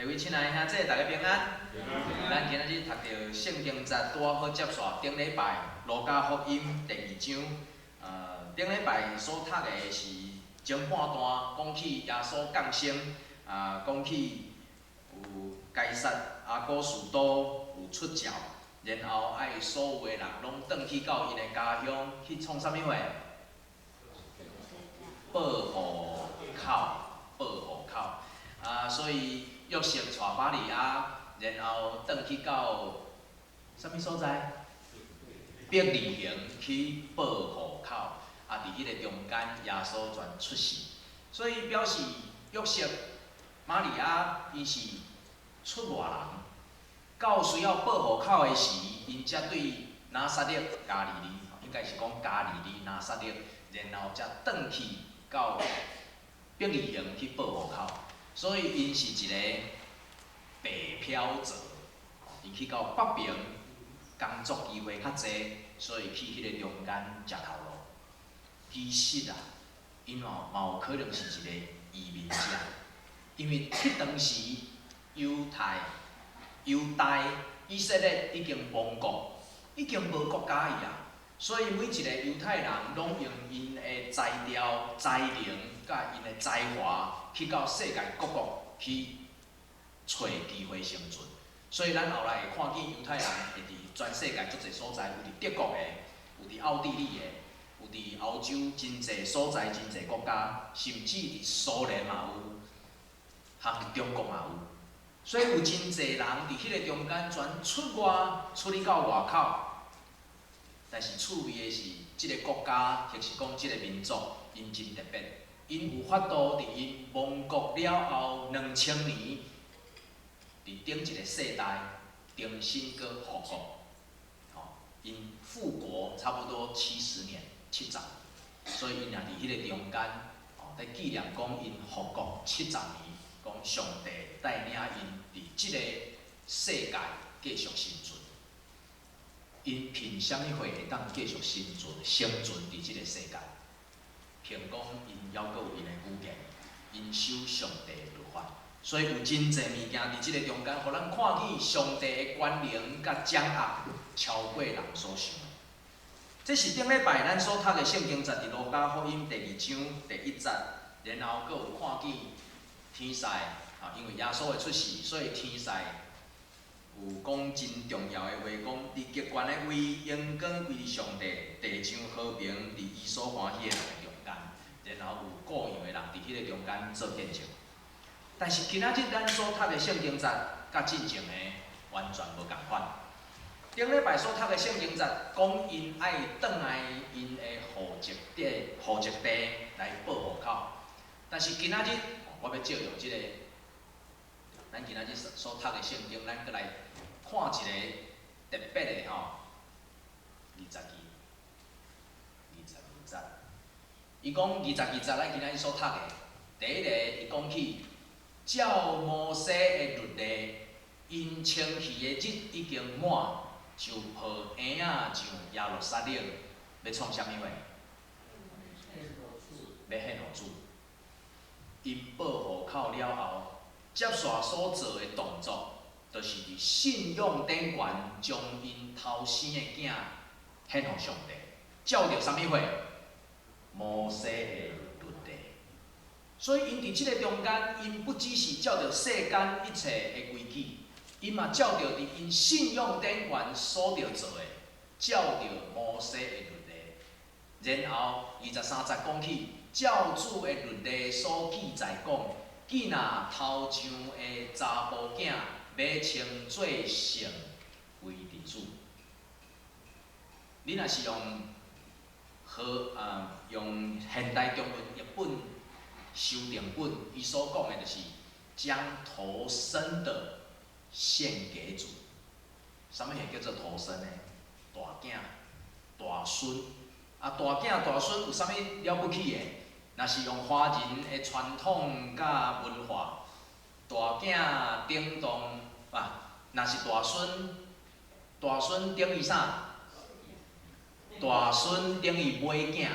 各位親愛的兄弟，大家平安。咱今仔日讀著聖經節，拄好接續頂禮拜路加福音第二章。頂禮拜所讀的是前半段，講起耶穌降生，啊，講起有該撒亞古斯都有出轎，然後愛所有的人攏轉去到𪜶的家鄉去創啥物貨？報戶口，報戶口。啊，所以約瑟帶瑪利亞，然後轉去到啥物所在？伯利恆去報戶口。啊，佇彼个中間，耶穌全出世。所以表示約瑟、瑪利亞𪜶是出外人，到需要報戶口的時，𪜶才對拿撒勒加利利，應該是講加利利拿撒勒，然後才轉去到伯利恆去報戶口。所以𪜶是一个北漂者，𪜶去到北爿工作機會較濟，所以去彼個中間食頭路。其實啊，𪜶嘛有可能是一个移民者，因為彼當時猶太、猶大、以色列已經亡國，已經無國家去啊。所以每一个猶太人攏用𪜶的才調、才能、佮𪜶的才華，去到世界各國去揣機會生存。所以咱後來會看見猶太人會佇全世界足濟所在，有佇德國的，有佇奧地利的，有佇歐洲真濟所在、真濟國家，甚至佇蘇聯嘛有，含中國嘛有。所以有真濟人佇彼个中間全出外，出去到外口。但是趣味的是，這个國家或是講這个民族，𪜶真特別，𪜶有法度佇𪜶亡國了後2000年，佇頂一个世代重新閣復國，吼，𪜶復國差不多70年，70年，所以𪜶也佇彼个中間，吼，佇紀念講𪜶復國七十年，講上帝帶領𪜶佇這个世界繼續生存。𪜶憑啥物貨會當繼續生存、生存佇這个世界？憑講𪜶猶閣有𪜶的語言，𪜶守上帝的律法，所以有真濟物件佇這个中間，予咱看見上帝的權能佮掌握超過人所想的。這是頂禮拜咱所讀的聖經節，佇路加福音第二章第一節，然後閣有看見天使啊，因為耶穌的出世，所以天使有講真重要的話，講佇極懸的位，榮光歸予上帝，地上和平佇伊所歡喜的人中間，然後有顧羊的人佇彼個中間做見證。但是今仔日咱所讀的聖經節，佮進前的完全無仝款。頂禮拜所讀的聖經節，講𪜶愛轉來𪜶的戶籍地、戶籍地來報戶口。但是今仔日，我欲借用這个，咱今仔日所讀的聖經，咱閣來看一个特別的吼，22、22節。伊講22節，咱今仔日所讀的，第一个，伊講起照摩西的律例，𪜶清氣的日已經滿，就抱嬰仔上耶路撒冷，欲創啥物貨？欲獻予主。𪜶報戶口了後，接續所做的動作，就是佇信仰頂懸將𪜶頭生的囝獻予上帝，照著啥物貨？摩西的律例。所以𪜶佇這个中間，𪜶不只是照著世間一切的規矩，𪜶嘛照著佇𪜶信仰頂懸所著做的，照著摩西的律例。然後23節講起，照主的律例所記載講，見若頭上的查埔囝，欲稱做聖歸佇主。你若是用和啊用現代中文譯本修訂本，伊所講的就是將頭生的獻給主。啥物貨叫做頭生呢？大囝、大孫。啊，大囝大孫有啥物了不起的？若是用華人的傳統佮文化，大囝等同啊，若是大孫，大孫等於啥？大孫等於尾囝，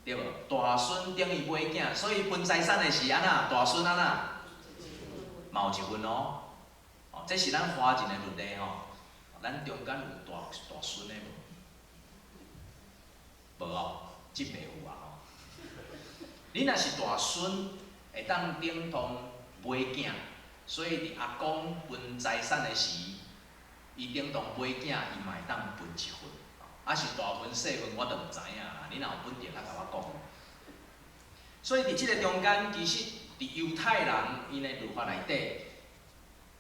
對無？大孫等於尾囝，所以分財產的時按怎？大孫按怎？嘛有一份哦。哦，這是咱華人的律例吼。咱中間有大大孫的無？無哦，這袂有啊吼。你若是大孫，會當等同尾囝，所以佇阿公分財產的時，伊等同尾囝，伊嘛會當分一份。啊是大份細份，我就毋知影啦。你若有本錢，較共我講。所以佇這个中間，其實佇猶太人𪜶的律法內底，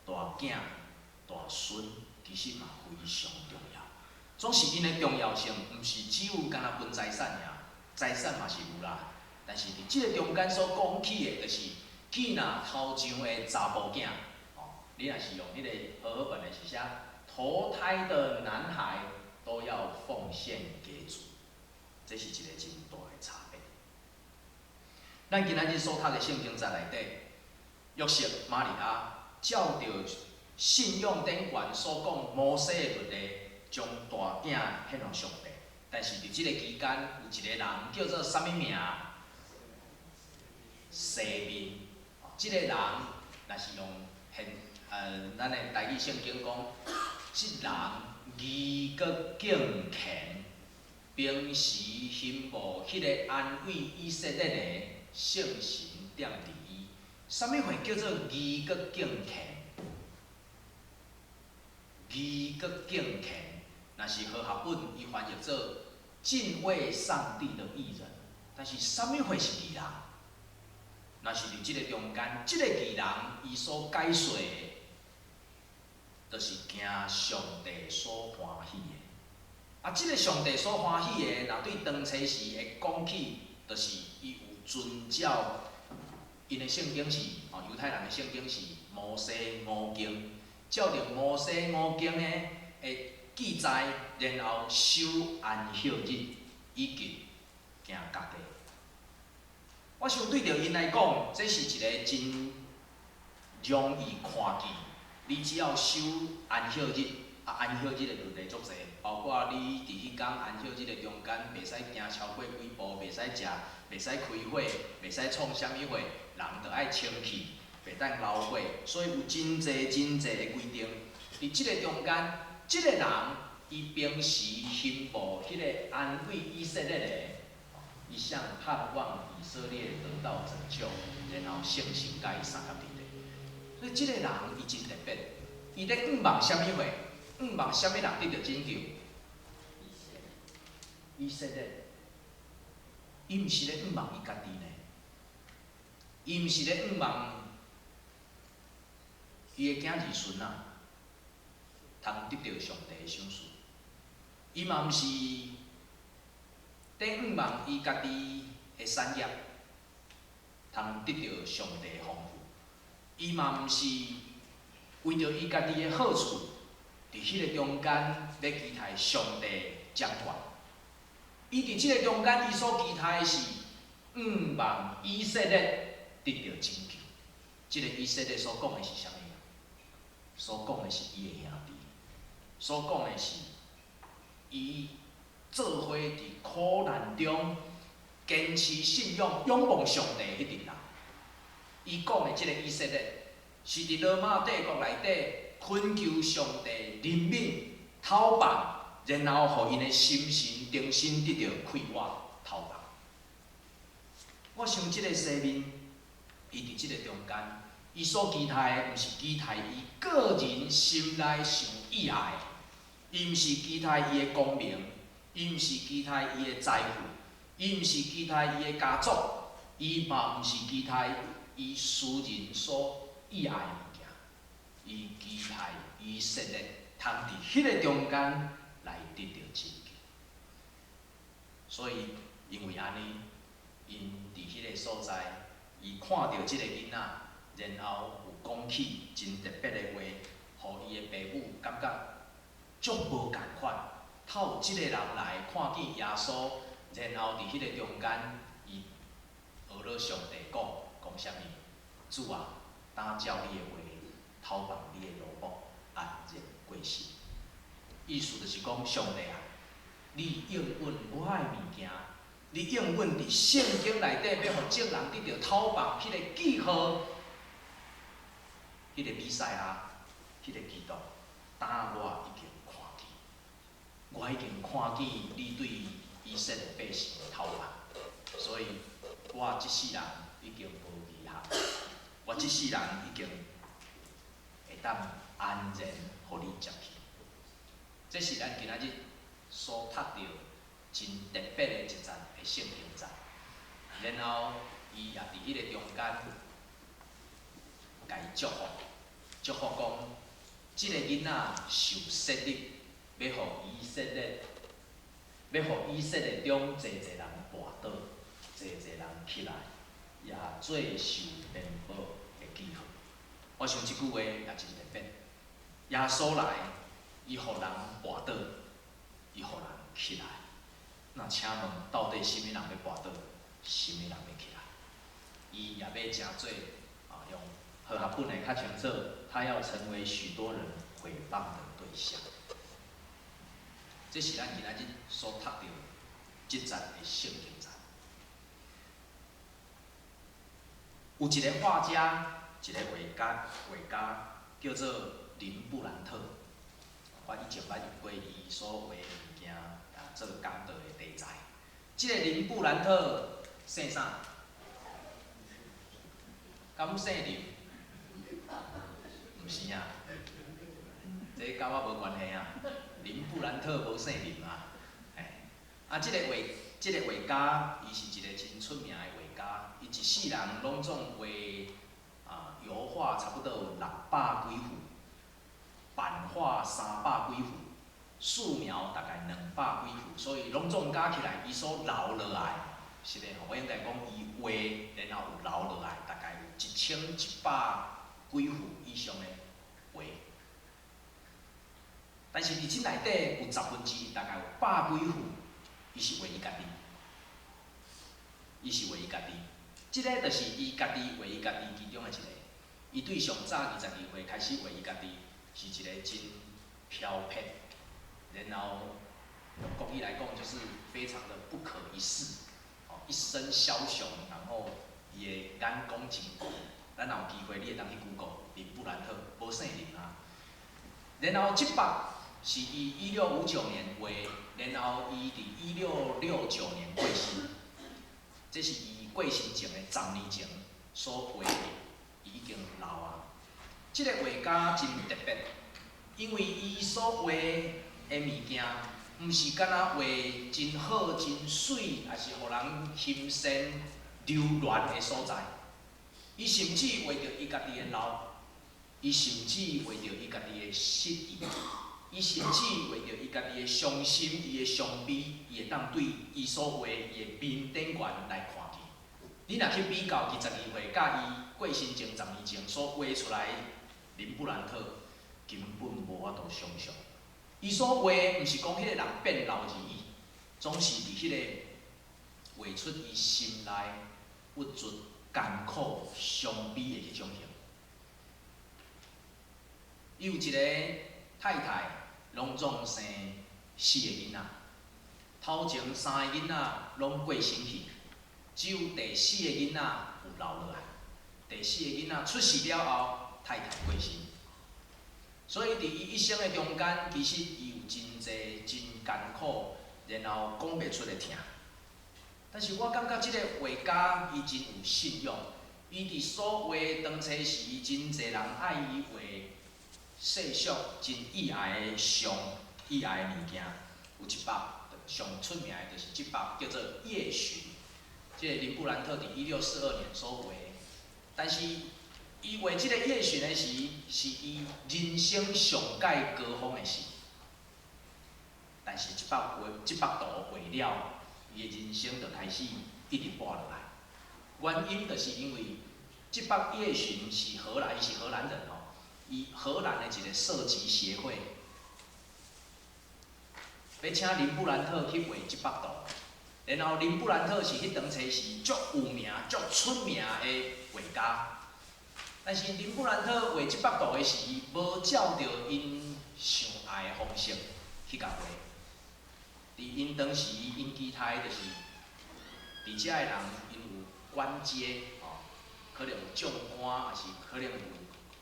大囝、大孫其實嘛非常重要。總是𪜶的重要性，毋是只有干焦分財產爾，財產嘛是有啦。但是佇這个中間所講起的，就是去若頭上的查埔囝，哦，你若是用彼个和合本的是寫頭胎的男孩都要奉獻給主，這是一个真大的差別。咱今仔日所讀的聖經節內底，約瑟、瑪利亞照著信仰頂懸所講摩西的律例，將大囝獻予上帝。但是佇這个期間，有一个人叫做啥物名？西面。這个人若是用現咱的台語聖經講，這人義閣敬虔，平時欣慕彼个安慰以色列的聖神踮佇伊。啥物貨叫做義閣敬虔？義閣敬虔，若是和合本，伊翻譯做敬畏上帝的義人。但是啥物貨是義人？若是佇這个中間，這个義人伊所解說的，就是行上帝所歡喜的。啊，這个上帝所歡喜的，若對當初時會講起，就是伊有遵照𪜶的聖經是，吼，猶太人的聖經是摩西五經，照著摩西五經呢的記載，然後守安息日，以及行割禮。我想對著𪜶來講，這是一个真容易看見。你只要守安息日，啊，安息日的律例足濟，包括你佇彼工安息日的中間，袂使行超過幾步，袂使食，袂使開火，袂使創啥物貨，人著愛清氣，袂當流血，所以有真濟真濟的規定。佇這个中間，這个人伊平時欣慕彼个安慰以色列的，伊想盼望以色列得到拯救，然後聖神佮伊相佮佇咧。所以這个人伊真特別，伊咧向望啥物貨？向望啥物人得著拯救？以色列。伊毋是咧向望伊家己呢，伊毋是咧向望伊的囝兒孫仔，通得著上帝的賞賜。伊嘛毋是咧向望伊家己的產業，通得著上帝的豐富。伊嘛毋是為著伊家己的好處，佇彼个中間欲期待上帝掌權。伊佇這个中間，伊所期待的是向望以色列得著拯救。這个以色列所講的是啥物？所講的是伊的兄弟，所講的是伊做伙佇苦難中堅持信仰、仰望上帝彼陣人。伊講的這个以色列，是佇羅馬帝國內底懇求上帝憐憫、討放，然後予𪜶的心神重新得著快活、討放。我想這个西面，伊佇這个中間，伊所期待的，毋是期待伊個人心內想意愛的，伊毋是期待伊的功名，伊毋是期待伊的財富，伊毋是期待伊的家族，伊嘛毋是期待伊私人所意愛的物件，伊期待以色列通佇彼个中間來得著拯救。所以因為按呢，𪜶佇彼个所在，伊看著這个囡仔，然後有講起真特別的話，予伊的爸母感覺足無仝款。透這个人來看見耶穌，然後佇彼个中間，伊學了上帝講，講啥物？主啊，當照你的話，討放你的奴僕安然過身。意思就是講，上帝啊，你應允我的物件，你應允佇聖經內底欲予眾人得著討放彼个記號，彼個彌賽亞，彼個基督，當我已經看見，我已經看見你對以色列百姓的頭目，所以我這世人已經無遺憾，我這世人已經會當安然予你接去。這是咱今仔日所讀著真特別的一節的聖經節，然後伊也佇彼個中間，共伊祝福，祝福講，這个囡仔受設立，欲予以色列，欲予以色列中濟濟人跋倒，濟濟人起來，也做受鞭笞的記號。我想這句話也真特別。耶穌來，伊予人跋倒，伊予人起來。那請問，到底啥物人欲跋倒，啥物人欲起來？伊也欲成做啊，用和合本的較清楚，他要成為許多人毀謗的對象。這是咱今仔日所讀著這節的聖經節。有一個畫家，一個畫家，畫家叫做林布蘭特。我以前捌用過伊所畫的物件，啊，做講道的題材。這个林布蘭特姓啥？敢姓林？毋是啊，這佮我無關係啊。林布蘭特無姓林啊，嘿，啊，這个畫家，伊是一個真出名的畫家，伊一世人攏總畫啊油畫差不多有六百幾幅，版畫三百幾幅，素描大概兩百幾幅，所以攏總加起來，伊所留落來，是的吼，我應該講伊畫，然後有留落來，大概有一千一百幾幅以上的畫。但是佇這內底有十分之一，大概有百幾幅，伊是畫伊家己，伊是畫伊家己。這个就是伊家己畫伊家己其中的一个。伊對上早22歲開始畫伊家己，是一个真飄撇，然後用國語來講，就是非常的不可一世，哦，一身梟雄，然後伊的眼光真廣。咱若有機會，你會當去 Google 林布蘭特，無姓林啊。然後這幅是伊1659年畫，然後伊佇1669年過身，這是伊過身前的10年前所畫的，伊已經老啊。這个畫家真特別，因為伊所畫的物件，毋是干焦畫真好、真媠，抑是予人欣羨流連的所在。伊甚至畫著伊家己的老，伊甚至畫著伊家己的失意，伊甚至畫著伊家己的傷心、伊的傷悲，伊會當對伊所畫伊的面頂懸來看見。你若去比較22歲佮伊過身前10年前所畫出來林布蘭特，根本無法度想象。伊所畫毋是講彼个人變老而已，總是佇彼个畫出伊心內鬱卒、艱苦、傷悲的彼種形。伊有一个太太，攏總生四个囡仔，頭前三个囡仔攏過身去，只有第四个囡仔有留落來。第四个囡仔出世了後，太太過身。所以佇伊一生的中間，其實伊有真濟真艱苦，然後講袂出的疼。但是我感覺這个畫家伊真有信仰，伊佇所畫當初時，真濟人愛伊畫世俗真意愛的像、意愛的物件。有一幅上出名的，就是這幅叫做《夜巡》，這个林布蘭特佇1642年所畫的。但是伊畫這个夜巡的時，是伊人生上蓋高峰的時。但是這幅畫、這幅圖畫了，伊的人生就開始一直跋落來。原因就是因為這幅夜巡是荷蘭，伊是荷蘭人吼，伊荷蘭的一個射擊協會，欲請林布蘭特去畫這幅圖。然後林布蘭特是彼當初時足有名、足出名的畫家。但是林布蘭特畫這幅圖的時，無照著𪜶想愛的方式去共畫。佇𪜶當時，𪜶期待就是佇遮的人，𪜶有官階，吼，可能有將官，抑是可能有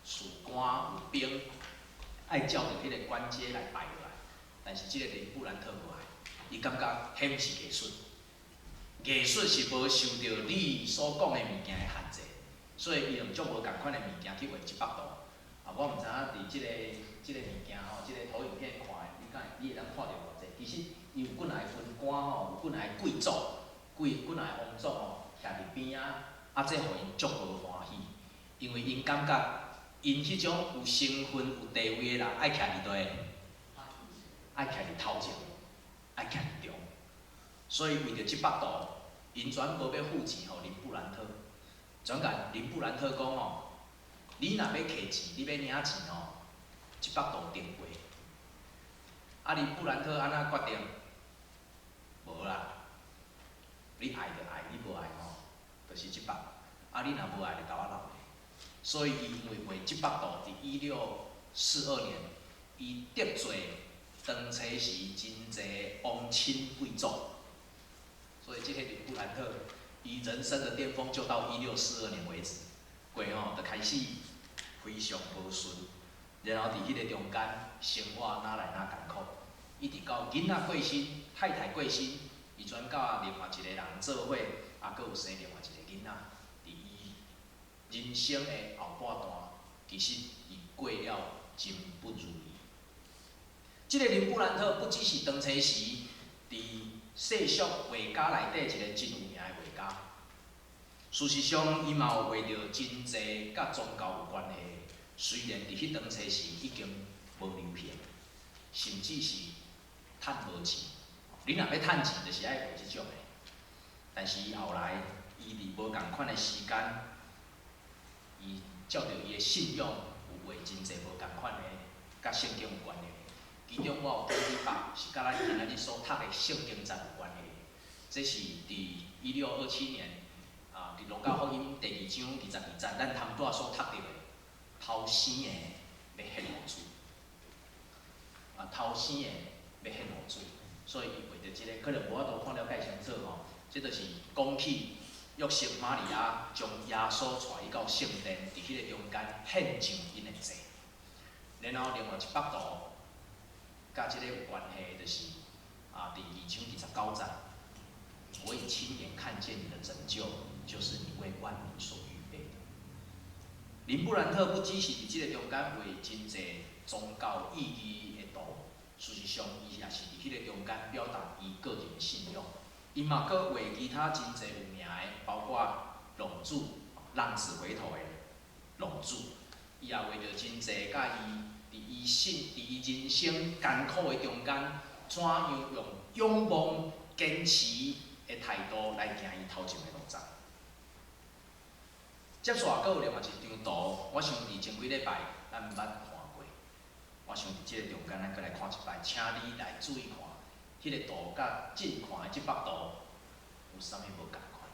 士官有兵，愛照著彼个官階來拜落來。但是這个林布蘭特無愛，伊感覺彼毋是藝術，藝術是無受著你所講的物件的限制，所以伊用足無仝款的物件去畫這幅圖。啊，我毋知影佇這個物件吼，這個投影片看的，你敢會你會當看著偌濟？其實伊有幾若个軍官吼，有幾若个貴族，幾若個王族吼，徛佇邊仔，啊，這予𪜶足無歡喜，因為𪜶感覺𪜶彼種有身份、有地位的人愛徛佇佗？愛徛佇頭前，愛徛佇中。所以為著這幅圖，𪜶全無欲付錢予林布蘭特，轉共林布蘭特講吼：你若欲摕錢，你欲領錢吼，這幅圖定過。啊，林布蘭特按怎決定？無啦，你愛就愛，你無愛吼，就是這幅。啊，你若無愛就共我留咧。所以伊因為畫這幅圖，佇1642年，伊得罪當初時真濟王親貴族。所以這個林布蘭特，伊人生的巔峰就到一六四二年為止，過吼就開始非常無順，然後佇彼个中間生活哪來哪艱苦，一直到囡仔過身，太太過身，伊轉佮另外一個人做伙，啊，閣有生另外一個囡仔。佇伊人生的後半段，其實伊過了真不如意。這个林布蘭特不只是當初時佇世俗畫家內底一个真有名的畫家，事實上，伊嘛有畫著真濟佮宗教有關係。雖然佇彼當初時已經無流行，甚至是趁無錢。你若欲趁錢，就是愛畫這種的。但是伊後來，伊佇無仝款的時間，伊照著伊的信仰，有畫真濟無仝款的，佮聖經有關係。其中我有揀幾幅是佮咱今仔日所讀的聖經節有關係。這是佇1627年，啊，佇路加福音第二章22節，咱頭拄仔所讀著的，頭生的欲獻予主，啊，頭生的欲獻予主，所以伊畫著這個，可能無法度看了介清楚吼。這就是講起約瑟瑪利亞將耶穌帶去到聖殿，佇彼個中間獻上𪜶的祭。然後另外一幅圖，佮這個有關係，就是啊，佇二章29節，我已親眼看見你的拯救，就是你為萬民所預備的。林布蘭特不只是佇這個中間畫真濟宗教意義的圖，事實上，伊也是佇彼個中間表達伊個人的信仰。伊嘛閣畫其他真濟有名的，包括浪子，浪子回頭的浪子，伊也畫著真濟佮伊佇伊信佇伊人生艱苦的中間，怎樣用仰望、堅持的態度來行伊頭前的路程。接續閣有另外一張圖，我想佇前幾禮拜咱毋捌看過，我想佇這个中間咱閣來看一擺，請你來注意看，彼个圖佮近看的這幅圖有啥物無仝款？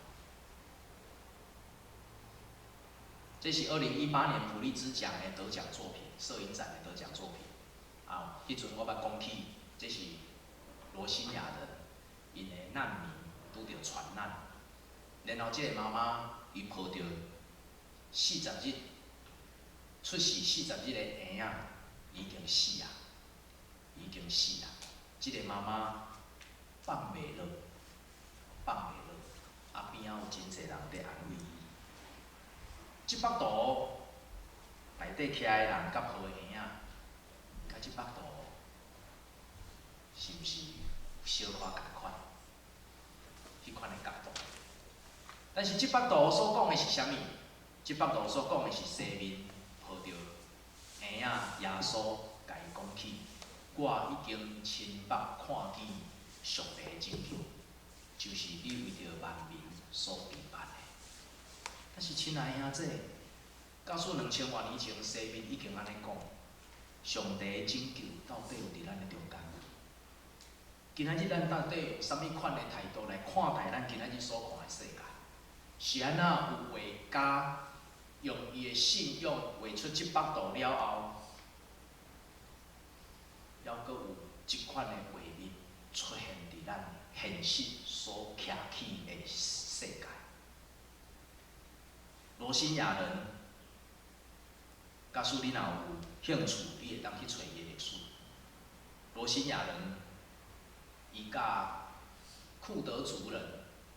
這是2018年普利茲獎的得獎作品，攝影展的得獎作品。啊，彼陣我捌講起，這是羅興亞人，𪜶的難民拄著船難，然後這个媽媽伊抱著四十日出世四十日的嬰仔已經死啊，已經死啊！這个媽媽放袂落，放袂落，啊邊仔有真濟人佇安慰伊。這幅圖內底徛的人佮抱的嬰仔，佮這幅圖是毋是小可仝款？彼款的角度。但是這幅圖所講的是啥物？這幅圖所講的是西面抱著嬰仔耶穌，共伊講起，我已經親目看見上帝的拯救，就是你為著萬民所預辦的。但是親愛的兄弟，假使2000外年前西面已經按呢講，上帝的拯救到底有佇咱的中間無？今仔日咱到底用啥物款的態度來看待咱今仔日所看的世界？是按怎有畫家用伊的信仰畫出這幅圖了後，猶閣有這款的畫面出現佇咱現實所徛起的世界？羅興亞人佮假使你若有興趣，你會當去揣伊的歷史。羅興亞人，伊佮庫德族人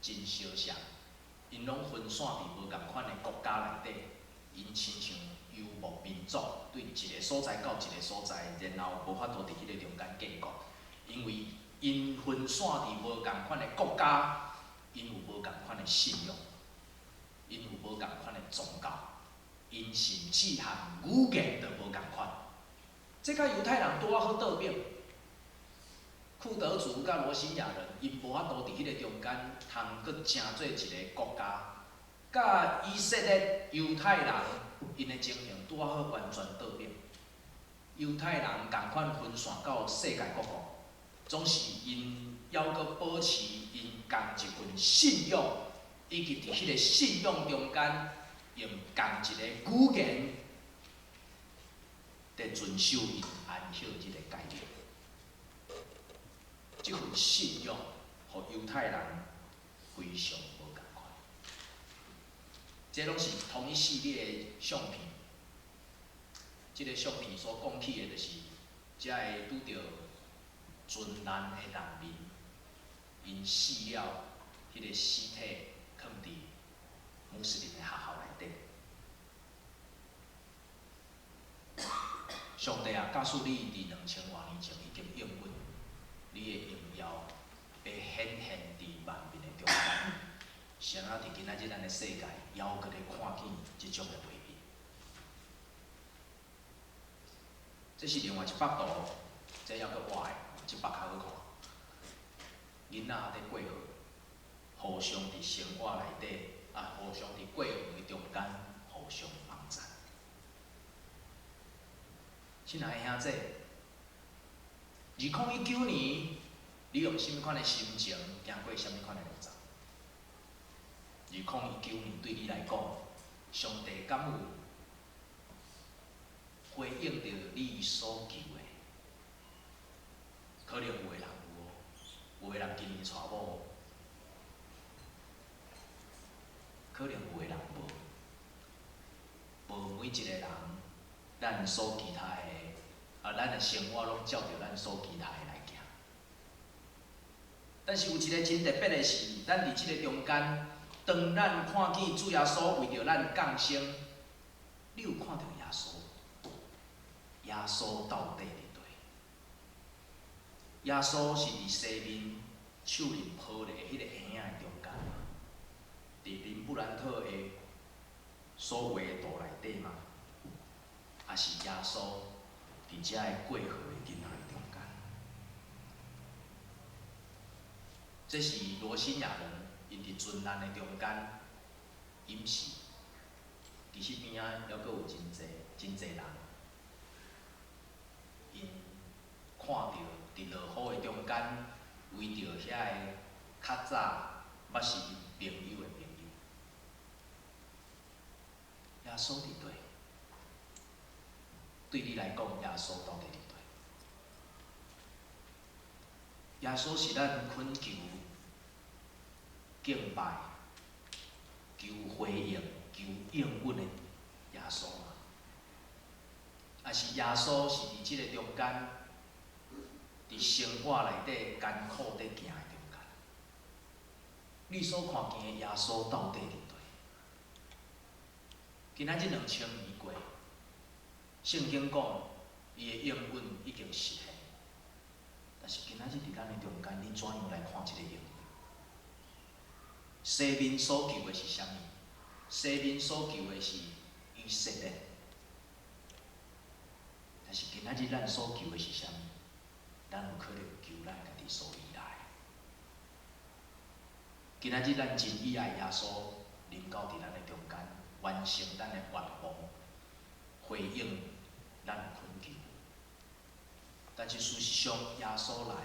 真相像，𪜶攏分散佇無仝款的國家內底，𪜶親像遊牧民族，對一个所在到一个所在，然後無法度佇彼个中間建國，因為𪜶分散佇無仝款的國家，𪜶有無仝款的信仰，𪜶有無仝款的宗教，𪜶甚至連語言都無仝款。這佮猶太人拄仔好倒反。庫德族佮羅興亞人，𪜶無法度佇彼個中間通閣成做一个國家，佮以色列猶太人，𪜶的情形拄仔好完全倒反。猶太人仝款分散到世界各國，總是𪜶猶閣保持𪜶仝一份信仰，以及佇彼个信仰中間用仝一个語言，佇遵守𪜶安息日的誡命。這份信仰，予猶太人非常無仝款。這攏是同一系列的相片。這个相片所講起的，就是遮个拄著船難的難民，𪜶死了，彼个屍體囥佇穆斯林的學校內底。上帝啊，假使你佇2000外年前已經應允，你的榮耀欲顯現佇萬民的中間，啥物佇今仔日咱的世界，猶閣咧看見這種的畫面？這是另外一幅圖，這猶閣活的，這幅較好看。囡仔佇過河，互相佇生活內底，啊，互相佇過河的中間互相幫贊。親愛的兄弟，2019年，你用啥物款的心情行過啥物款的路程？2019年對你來講，上帝敢有回應著你所求的？可能有的人有哦，有的人今年娶某，可能有的人無。無每一个人，咱所期待的，啊，咱的生活攏照著咱所期待的來行。但是有一个真特別的是，咱佇這个中間，當咱看見主耶穌為著咱降生，你有看著耶穌？耶穌到底佇佗？耶穌是佇西面手佇抱咧彼个嬰仔的中間嗎？佇林布蘭特的所畫的圖內底嗎？抑是耶穌佇遮个過河的囡仔的中間？這是羅興亞人，𪜶佇船難的中間淹死。其實邊仔猶閣有真濟真濟人，𪜶看著佇落雨的中間，圍著遐个較早捌是𪜶朋友的朋友。耶穌佇佗？對你來講，耶穌到底佇佗？耶穌是咱懇求、敬拜、求回應、求應允的耶穌嗎？抑是耶穌是佇這个中間，佇生活內底艱苦佇行的中間？你所看見的耶穌到底佇佗？今仔日2000年過，聖經講伊的應允已經實現，但是今仔日佇咱的中間，你怎樣來看這个應允？西面所求的是啥物？西面所求的是以色列，但是今仔日咱所求的是啥物？咱有可能求咱家己所依賴。今仔日咱真倚愛耶穌臨到佇咱的中間，完成咱的願望，回應咱的懇求。但是事實上，耶穌來，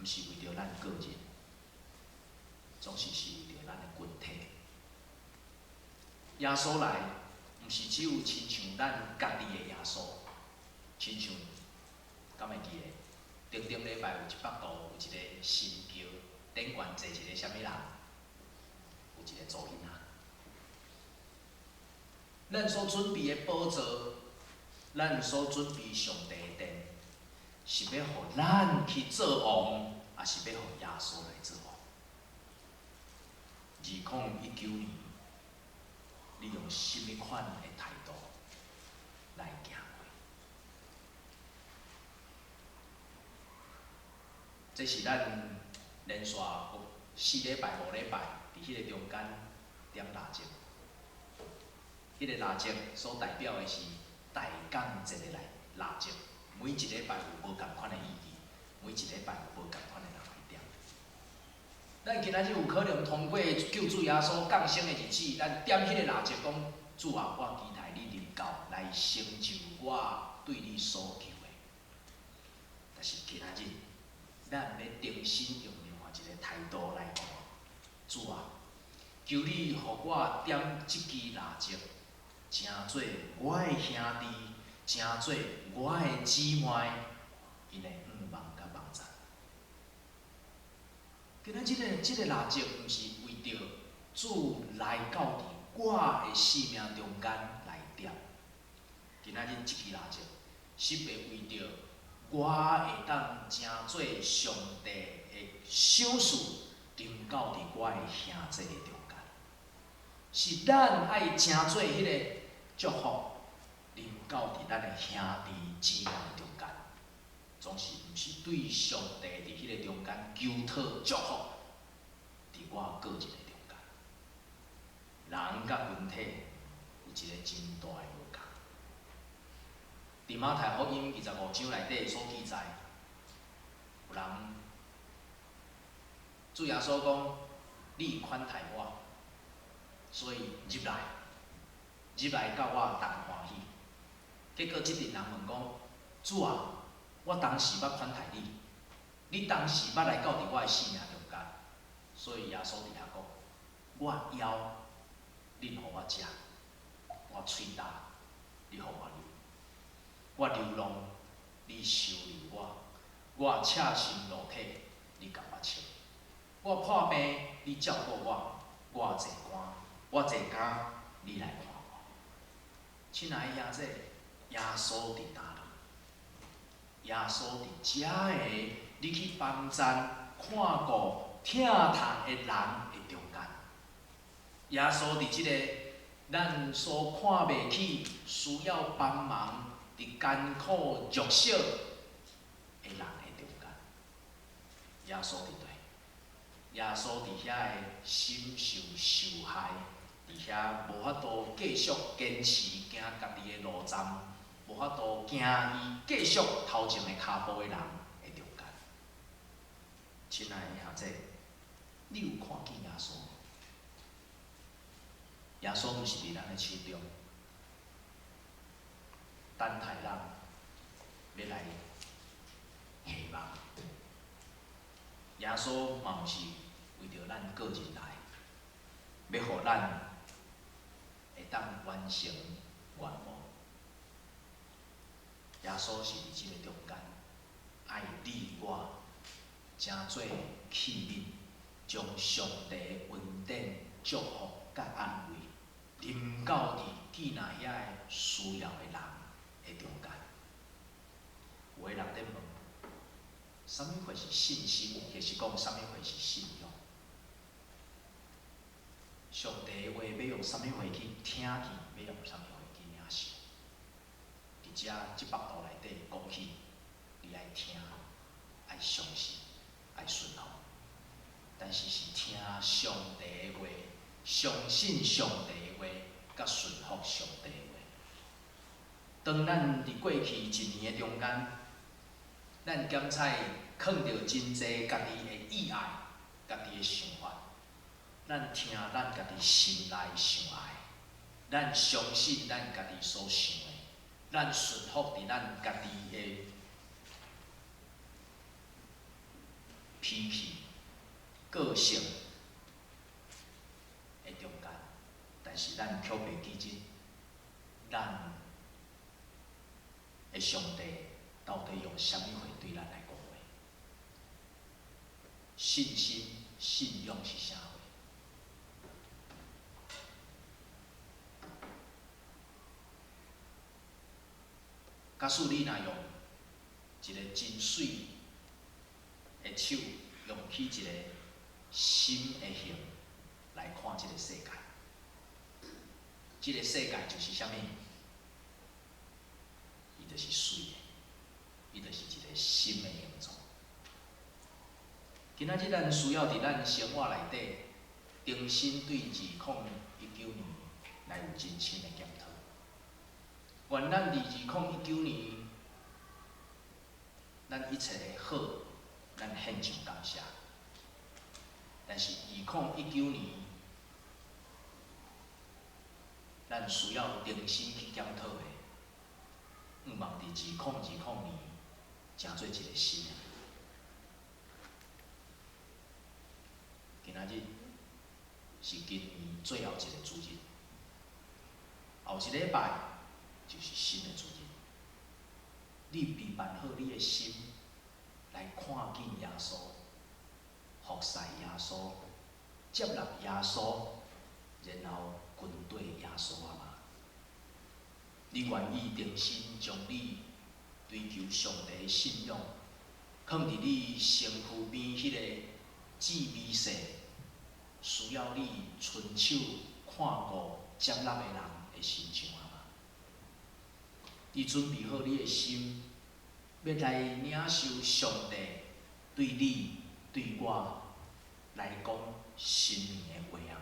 毋是為著咱個人，總是是為著咱的群體。耶穌來，毋是只有親像咱家己的耶穌，親像，敢會記得？頂頂禮拜有一幅圖，有一个神轎，頂懸坐一个啥物人？有一个查某囡仔。咱所準備的寶座，咱所準備上帝的殿，是欲予咱去做王，抑是欲予耶穌來做王？2019年，你用啥物款的態度來行過？這是咱連續4禮拜、5禮拜佇彼个中間點蠟燭。彼个蠟燭所代表的是大降節的來蠟燭，每一禮拜有無仝款的意義，每一禮拜有無仝款的人來點。咱今仔日有可能通過救主耶穌降生的日子，咱點彼个蠟燭，講主啊，我期待你臨到來成就我對你所求的。但是今仔日，咱欲重新用另外一个態度來講，主啊，求你予我點這支蠟燭，成做我的兄弟，成做我的姊妹，𪜶的願望佮幫贊。今仔這個蠟燭，毋是為著主來到佇我的生命中間來點。今仔日這支蠟燭，是欲為著我會當成做上帝的賞賜，臨到佇我的兄弟的中間。是咱愛成做彼個祝福，臨到佇咱的兄弟姊妹中間，總是毋是對上帝佇彼個中間求討祝福，佇我個人的中間。人佮群體有一個真大的無仝。佇馬太福音25章內底所記載，有人主耶穌講：你款待我，所以入來，入來佮我同歡喜。結果這陣人問講：主啊，我當時捌款待你，你當時捌來到佇我的生命中間，所以耶穌佇遐講：我枵，恁予我食；我喙焦，你予我啉；我流浪，你收留我；我赤身露體，你共我穿；我破病，你照顧我；我坐監，我坐監，你來看我。親愛的兄弟，耶穌佇佗落？耶穌佇遮个，你去幫贊、看顧、疼痛的人的中間。耶穌佇這个咱所看袂起、需要幫忙、佇艱苦弱小的人的中間。耶穌佇佗？耶穌佇遐个深受受害，佇遐無法度繼續堅持行家己的路站，無法度行伊繼續頭前的跤步的人的中間。親愛的兄弟，你有看見耶穌無？耶穌毋是佇咱的手中，等待咱欲來希望。耶穌嘛毋是為著咱個人來，欲予咱會當完成願望。耶穌是佇這個中間，愛你我成做器皿，將上帝恩典、祝福佮安慰，臨到佇見那遐个需要的人的中間。有的人佇問，啥物貨是信心，抑是講啥物貨是信仰？上帝的話欲用啥物貨去聽去，欲用啥物貨去領受？佇遮這幅圖內底講起，你愛聽，愛相信，愛順服。但是是聽上帝的話，相信上帝的話，佮順服上帝的話。當咱佇過去一年的中間，咱檢採囥著真濟家己的意愛、家己的想法，咱聽咱家己心內想愛，咱相信咱家己所想的，咱順服佇咱家己的脾氣、個性的中間，但是咱卻袂記得，咱的上帝到底用啥物話對咱來講話？信心、信仰是啥貨？假使你若用一个真媠的手，用起一个心的形來看這个世界，這个世界就是啥物？伊就是媠的，伊就是一个心的形狀。今仔日咱需要佇咱生活內底，重新對2019年來有真深的檢討。願咱佇2019年，咱一切的好，咱獻上感謝。但是二零一九年，咱需要重新去檢討的，向望佇2020年，成做一个新的。今仔日是今年最後一个主日，後一禮拜就是新的主日。你備辦好你的心，來看見耶穌，服侍耶穌，接納耶穌，然後跟綴耶穌啊嗎？你願意重新將你追求上帝的信仰，囥佇你身軀邊彼个至微細，需要你伸手看顧接納的人的身上啊嗎？你準備好你的心，欲來領受上帝對你、對我來講新年的話啊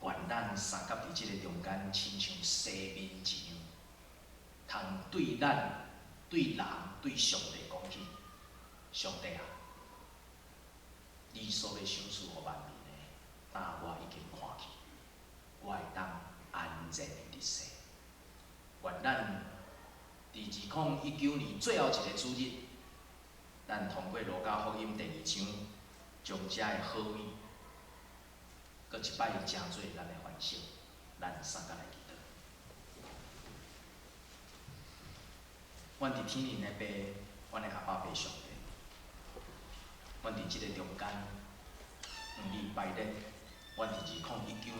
嗎？願咱相佮佇這个中間，親像西面一樣，通對咱、對人、對上帝講起：上帝啊，你所欲賞賜予萬民的，今我已經看去，我會當安然入世。願咱佇2019年最後一个主日，咱通過路加福音第二章，將遮的好物，閣一擺成做咱的反省。咱相佮來祈禱。阮佇天靈的父，阮的阿爸父上帝，阮佇這个中間，向你拜禮，阮佇2019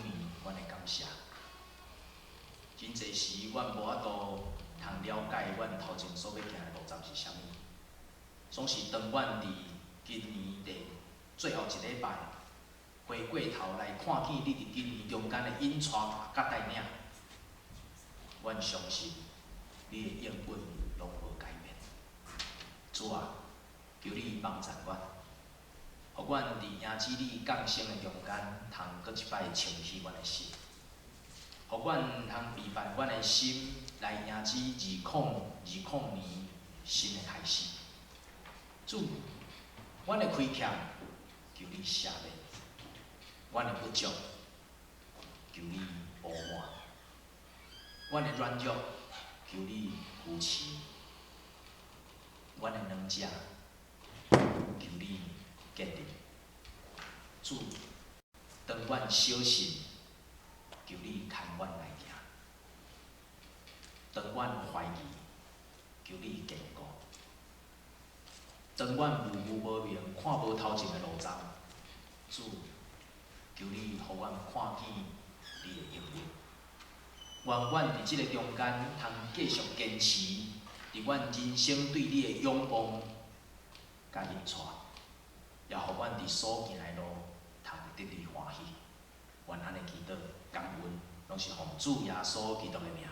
年，阮的感謝。真濟時，阮無法度通了解阮頭前所欲行的路站是啥物。總是當阮佇今年的最後一禮拜，回過頭來看見你佇今年中間的引帶佮帶領，阮相信你的應允攏無改變。主啊，求你幫贊阮，予阮佇迎接你降生的中間，通閣一擺清洗阮的心，予阮通備辦阮的心來迎接2020年新的開始。主，阮的虧欠，求你赦免；阮的不足，求你補滿；阮的軟弱，求你扶持；阮的軟弱，求你建立。主，當阮小信，求你牽阮來行；當阮懷疑，求你堅固；當阮模糊無明，看無頭前的路站，主，求你予阮看見你的應允。願阮佇這个中間，通繼續堅持佇阮人生對你的仰望佮引帶，也予阮佇所行的路，通得你歡喜。願按呢祈禱感恩，攏是奉主耶穌基督的名。